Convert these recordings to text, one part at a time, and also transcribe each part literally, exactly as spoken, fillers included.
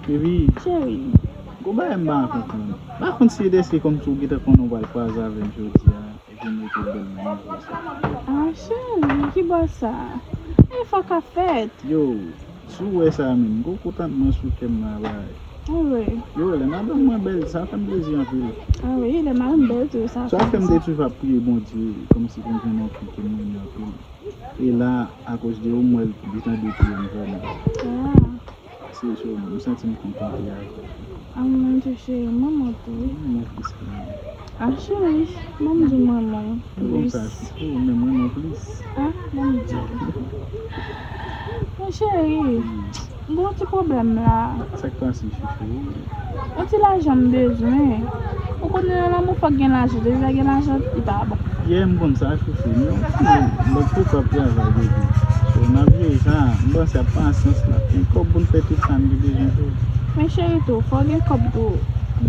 Baby, cheri, gon bagay m pa konprann. M pa konn si e deske kòmsi w gentan konnen w pral kwaze avè m jodi a, epi m rete bèl nan nivo sa. Ah, cheri, ki bò sa? E fòk ap fèt. Yo, si w wè sa menm, gon kontantman sou kè m la bay. Ah, wi. Yo, lè madanm mwen bèl, sa fè m plezi anpil. Ah, wi, lè madanm bèl tou, sa fè m plezi. Sa fè m te toujou ap priye Bondye, kòmsi pou m jwenn yon fi ke m renmen anpil. E la, akoz de ou, m wè l gentan detwi m vrèman. Ah. Se, se, m santi m kontan de avè w. Ah, mwen tou cheri, mwen mwen tou. Mwen plis ke mwen. Ah, cheri, mwen m di mwen mwen. Ou konn sa, plis. Chouchou, men mwen mwen plis. Ah, mwen m di. Mwen cheri, gon ti pwoblèm la. Sa k pase, chouchou? Yon ti lajan m bezwen. Ou konnen nan lanmou fòk gen lajan. Depi pa gen lajan, li pa bon. Yeah, m konn sa, chouchou. Men, men, men, poukò ap travay, baby? So, n ap jere sa. M panse ap pasyans la. Gen kòb pou n fè tout sa n gen bezwen fè. Men cheri tou, fò gen kòb tou.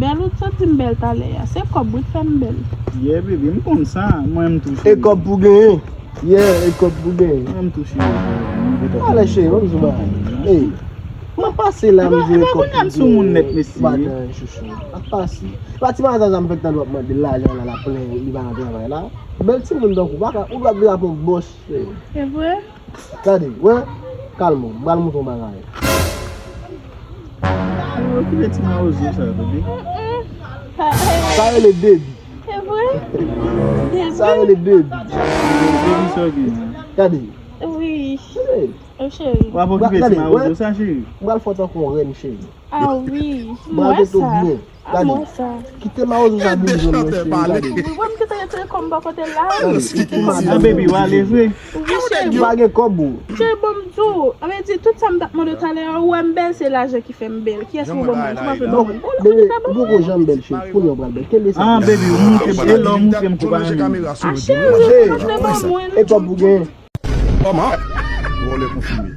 Bèl ou t santi m bèl talè a. Se kòb wi k fè m bèl. Yeah, baby, m konn sa. Mwen, m tou cheri. E kòb pou genyen. Yeah, e kòb pou genyen. Mwen, m tou cheri. Mwen, m tou cheri. Ale, cheri, ban m di w bagay. Ey. Mwen pase la, m jwe kòb pou gen. Epa, epa, kounye a m sou moun nèt, mesye. Madan, chouchou. Ap pase. Epa ti madanm sa m fèk tande w ap mande lajan la, l ap plenn, li pa nan travay la. Bèl timoun tankou w, pa ka, ou dwe ap vin ap yon bòs, cheri. Se vre? Gade, wè, kalme w, m pral montre w yon bagay. Yo, ki bèl ti mawozo sa, bebe? Mm-mm. Sa rele debi. Se vre? Debi? Sa rele debi. Debi sa w gen an. Gade. Wi. Hey. Oh, cheri. W ap okipe ti mawozo sa, cheri? M pral fè w tankou yon rèn, cheri. Ah wi, m wè sa. Gade. Kite mawozo sa vin jwenn mwen, cheri, gade. Wi, mwen m gentan retire kò m bò kote la. Gade, kite madanm. Ah, baby, w ale vre? Wi, cheri. Ou pa gen kòb ou. Cheri, bon, m di w, ann di, tout sa m t ap mande w talè a, ou wè m bèl, se lajan ki fè m bèl. Kiyès ki pou ban mwen? Ou pa vle ban mwen? Bon, bebe, ou poko janm bèl, cheri. Kounye a w pral bèl. Kenbe sa. Ah, baby, ou montre m, e lè w montre m kou pa janm. Ah, cheri, ou montre ban mwen. E kòb ou gen? Kòman? Vòlè konfime.